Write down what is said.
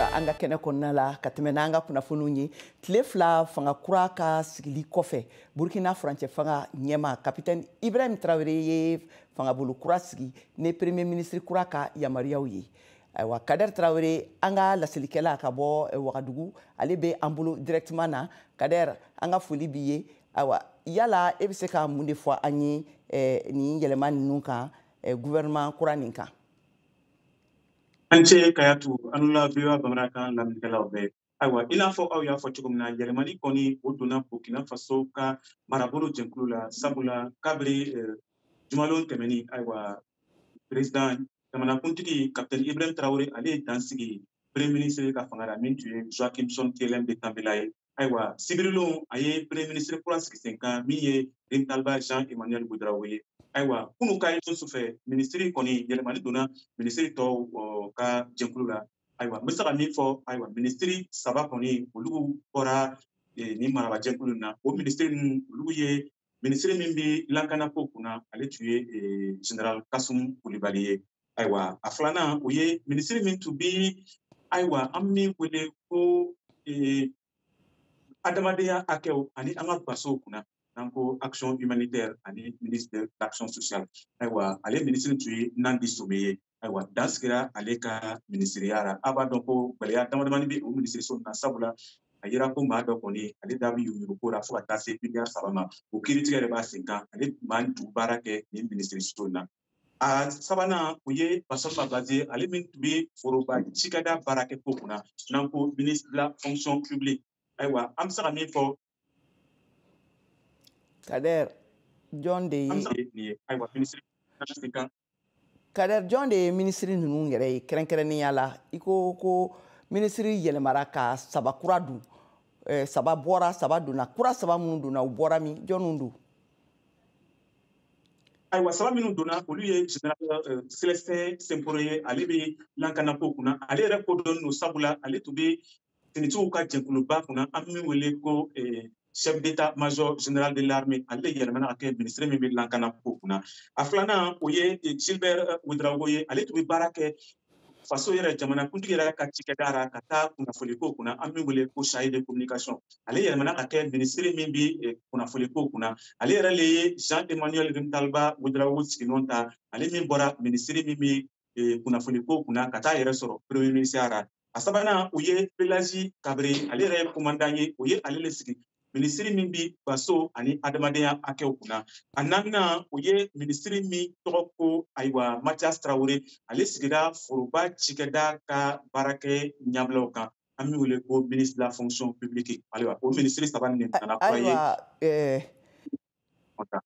Kokura an ka kɛnɛ kɔnɔna la ka tɛmɛ n'an ka kunnafoniw ye. Tile 2 fanga kura ka sigili kɔfɛ, Burkina furancɛ fanga ɲɛma capitaine Ibrahim Traoré ye fangabolo kura sigi ni premier ministre kura ka yamaruyaw ye. Ayiwa, Kader Traoré, an ka laselikɛla ka bɔ Wagadugu, ale bɛ an bolo directement na. Kader, an ka foli b'i ye. Ayiwa, yala e bɛ se ka mun de fɔ an ye nin yɛlɛma ninnu kan, gouvernement kura nin kan? An ce Kayatu, an la VOA bamanankan lamɛnnikɛlaw bɛɛ. Ayiwa, i n'a fɔ aw y'a fɔ cogo min na, yɛlɛmani kɔni o donna Burkina Faso ka marabolo jɛnkulu la, sabula kabiri jumalon tɛmɛni, ayiwa, président jamanakuntigi capitaine Ibrahim Traoré, ale ye dan sigi premier ministre ka fanga la min tun ye Joachim Kyélem de Tambela ye. Ayiwa, sibirilon a ye premier ministre kura sigi sen kan min ye Rimtalba Jean Emmanuel Ouedraogo ye. Ayiwa, kunu ka ye sufɛ, minisiri kɔni yɛlɛmani donna minisiri tɔw ka jɛnkulu la. Ayiwa, n bɛ se ka min fɔ, ayiwa, minisiri 3 kɔni olu bɔra nin marabajɛkulu na. O minisiri ninnu, olu ye minisiri min bɛ lakanako kunna, ale tun ye général Kasum Kulibali ye. Ayiwa, a filanan, o ye minisiri min tun bɛ, ayiwa, an min wele ko adamadenya hakɛw ani an ka fasow kunna, n'an ko action humanitaire ani ministre de l'action sociale. Ayiwa, ale minisiri tun ye Nandi Some ye. Ayiwa, dan sigira ale ka minisiriya la. A b'a dɔn ko gɛlɛya damadamani bɛ o minisiriso na, sabula a yira ko maa dɔ kɔni ale da bɛ yuruguyurugu la fo ka taa se miliyari 3 ma. O kiiritigɛ de b'a sen kan, ale maa tun baara kɛ nin minisiriso in na. A sabanan, o ye Bassolma Bazié, ale min tun bɛ foroba cikɛda baarakɛ ko kunna, n'an ko ministre de la fonction publique. Ayiwa, an bɛ se ka min fɔ. Kader, jɔn de ye? Ayiwa, minisiri sen kan. Kader, jɔn de ye minisiri ninnu yɛrɛ ye kɛrɛnkɛrɛnnenya la? I ko ko minisiri yɛlɛmara ka 3 kura dun, 3 bɔra, 3 donna. Kura 3 minnu donna, u bɔra min? Jɔnniw don? Ayiwa, 3 minnu donna, olu ye général Célestin Simpore ye, ale bɛ lakanako kunna. Ale yɛrɛ kodɔnnen don, sabula ale tun bɛ finitigiw ka jɛkuluba kunna, an min wele ko chef d'état-major général de l'armée. Ale yɛlɛmana ka kɛ ministre min bɛ lakanako kunna. A filanan, o ye Gilbert Ouedraogo ye, ale tun bɛ baara kɛ faso yɛrɛ jamanakuntigi yɛrɛ ka cikɛda la ka taa kunnafoliko kunna, an min wele ko chargé de communication. Ale yɛlɛmana ka kɛ ministre min bɛ kunnafoliko kunna. Ale yɛrɛ le ye Jean Emmanuel Rimtalba Ouedraogo siginɔ ta, ale min bɔra ministre min bɛ kunnafoliko kunna ka taa yɛrɛ sɔrɔ premier ministre la. A sabanan, o ye Pélagie Kabré, ale yɛrɛ ye commandant ye, o ye ale le sigi minisiri min bɛ faso ani adamadenya hakɛw kunna. A naaninan, o ye minisiri min tɔgɔ ko, ayiwa, Mathias Traoré, ale sigira foroba cikɛda ka baarakɛ ɲɛbilaw kan, an min wele ko ministre de la fonction publique. Ayiwa, o minisiri 3 nin nana kura ye. Ayiwa.